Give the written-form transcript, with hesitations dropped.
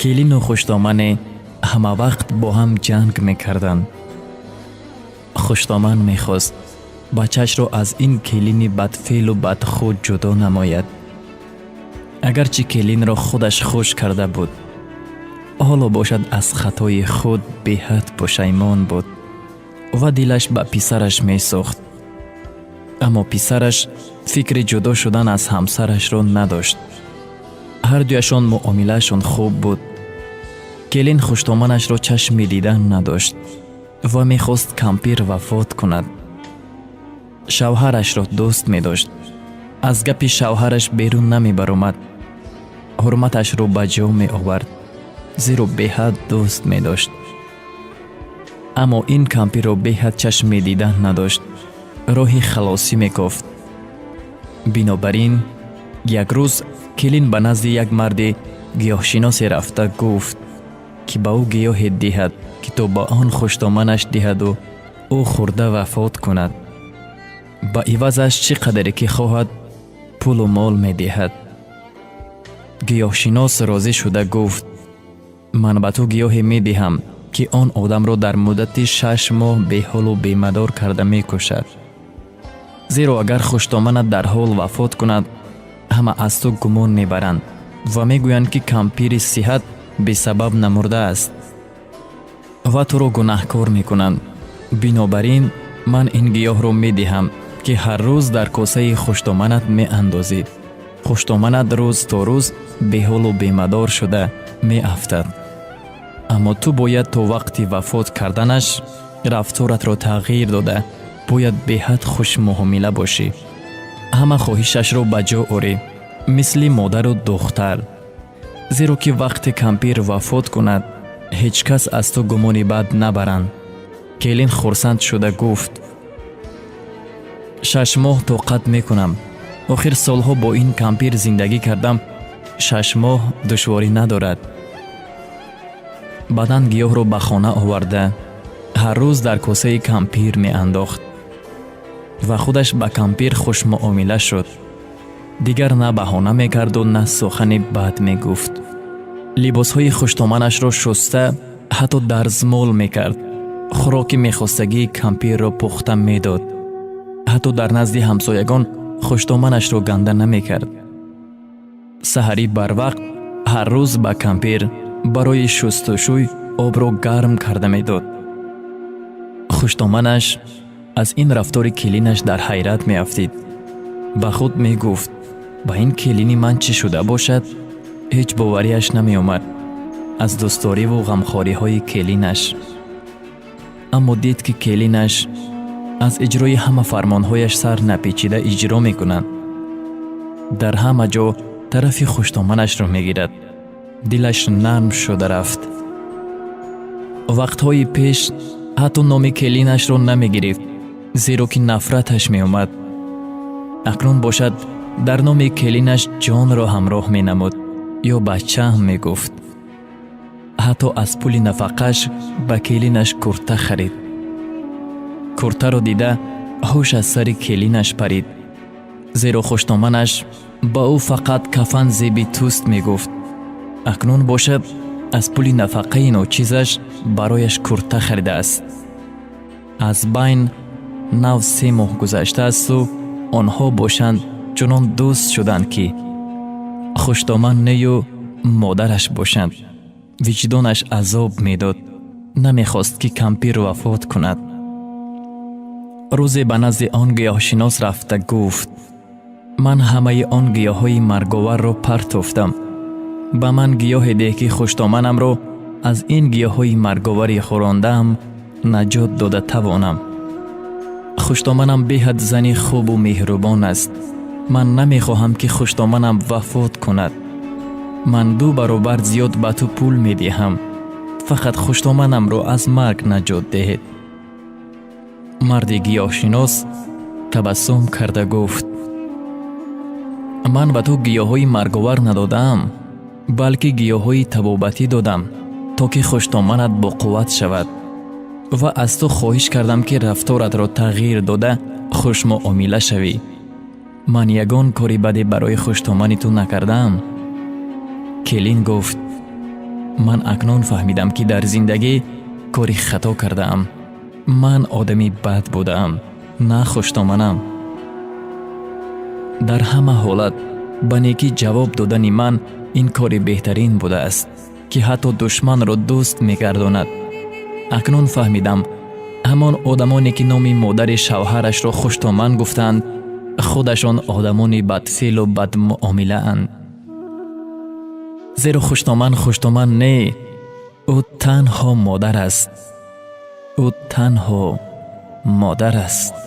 Келину хуштомане ҳамавақт бо ҳам ҷанг мекарданд. Хуштоман мехост бачаашро аз ин келини бадфеълу бадхӯ ҷудо намояд. Агарчи келинро худаш хуш карда буд, ҳоло бошад, аз хатои худ беҳад пушаймон буд ва дилаш ба писараш месӯхт. Аммо писараш фикри ҷудо шудан аз ҳамсарашро надошт. Ҳардуяшон муомилаашон хуб буд. Келин хуштоманашро чашми дидан надошт ва мехост кампир вафот кунад. Шавҳарашро дӯст медошт, аз гапи шавҳараш берун намебаромад, ҳурматашро ба ҷо меовард, зеро беҳад дӯст медошт. Аммо ин кампирро беҳад чашми дидан надошт, роҳи халосӣ мекофт. Бинобар ин як рӯз келин ба назди як марди гиёҳшиносе рафта гуфт, ки ба ӯ гиёҳе диҳад, ки то ба он хуштоманаш диҳаду ӯ хӯрда вафот кунад. Ба ивазаш чӣ қадаре ки хоҳад, пулу мол медиҳад. Гиёҳшинос розӣ шуда гуфт: «Ман ба ту гиёҳе медиҳам, ки он одамро дар муддати 6 моҳ беҳолу бемадор карда мекушад. Зеро агар хуштоманат дар ҳол вафот кунад, ҳама аз ту гумон мебаранд ва мегӯянд, ки кампири сиҳат бесабаб намурдааст ва туро гунаҳкор мекунанд. Бинобар ин ман ин гиёҳро медиҳам, ки ҳар рӯз дар косаи хуштоманат меандозӣ. Хуштоманат рӯз то рӯз беҳолу бемадор шуда меафтад. Аммо ту бояд то вақти вафот карданаш рафторатро тағйир дода, бояд беҳад хушмуомила бошӣ, ҳама хоҳишашро ба ҷо орӣ, мисли модару духтар. Зеро ки вақте кампир вафот кунад, ҳеҷ кас аз ту гумони бад набаранд». Келин хурсанд шуда гуфт: «6 моҳ тоқат мекунам. Охир солҳо бо ин кампир зиндагӣ кардам, 6 моҳ душворӣ надорад». Баъдан гиёҳро ба хона оварда, ҳар рӯз дар косаи кампир меандохт ва худаш ба кампир хушмуомила шуд. Дигар на баҳона мекарду, на сухани бад мегуфт. Либосҳои хуштоманашро шуста, ҳатто дарзмол мекард, хӯроки мехостагии кампирро пухта медод. Ҳатто дар назди ҳамсоягон хуштоманашро ганда намекард. Саҳарӣ барвақт ҳар рӯз ба кампир барои шустушӯй обро гарм карда медод. Хуштоманаш аз ин рафтори келинаш дар ҳайрат меафтид. Ба худ мегуфт: «Ба ин келини ман чӣ шуда бошад?» Ҳеҷ боварияш намеомад аз дӯстдориву ғамхориҳои келинаш. Аммо дид, ки келинаш аз иҷрои ҳама фармонҳояш сар напечида иҷро мекунад, дар ҳама ҷо тарафи хуштоманашро мегирад. Дилаш нарм шуда рафт. Вақтҳои пеш ҳатто номи келинашро намегирифт, зеро ки нафраташ меомад. Акнун бошад, дар номи келинаш ҷонро ҳамроҳ менамуд ё бачаам мегуфт. Ҳатто аз пули нафақаш ба келинаш курта харид. Куртаро дида, ҳуш аз сари келинаш парид, зеро хуштоманаш ба ӯ фақат «кафан зеби туст» мегуфт. Акнун бошад, аз пули нафақаи ночизаш барояш курта харидааст. Аз байн нав 3 моҳ гузаштаасту онҳо бошанд, чунон дӯст шуданд, ки хуштоман нею модараш бошанд. Виҷдонаш азоб медод, намехост, ки кампир вафот кунад. Рӯзе ба назди он гиёҳшинос рафта гуфт: «Ман ҳамаи он гиёҳҳои марговарро партофтам. Ба ман гиёҳе деҳ, ки хуштоманамро аз ин гиёҳҳои марговари хӯрондаам наҷот дода тавонам. Хуштоманам беҳад зани хубу меҳрубон аст. Ман намехоҳам, ки хуштоманам вафот кунад. Ман ду баробар зиёд ба ту пул медиҳам, фақат хуштоманамро аз марг наҷот диҳед». Марди гиёҳшинос табассум карда гуфт: «Ман ба ту гиёҳҳои марговар надодаам, балки гиёҳҳои табобатӣ додам, то ки хуштоманат боқувват шавад, ва аз ту хоҳиш кардам, ки рафторатро тағйир дода, хушмуомила шавӣ. Ман ягон кори баде барои хуштомани ту накардаам». Келин гуфт: Ман акнун фаҳмидам, ки дар зиндагӣ кори хато кардаам. Ман одами бад будаам, на хуштоманам. Дар ҳама ҳолат ба некӣ ҷавоб додани ман ин кори беҳтарин будааст, ки ҳатто душманро дӯст мегардонад. Акнун фаҳмидам, ҳамон одамоне, ки номи модари шавҳарашро хуштоман гуфтанд, худашон одамони бадфеълу бадмуомилаанд, зеро хуштоман хуштоман не, ӯ танҳо модар аст, ӯ танҳо модар аст.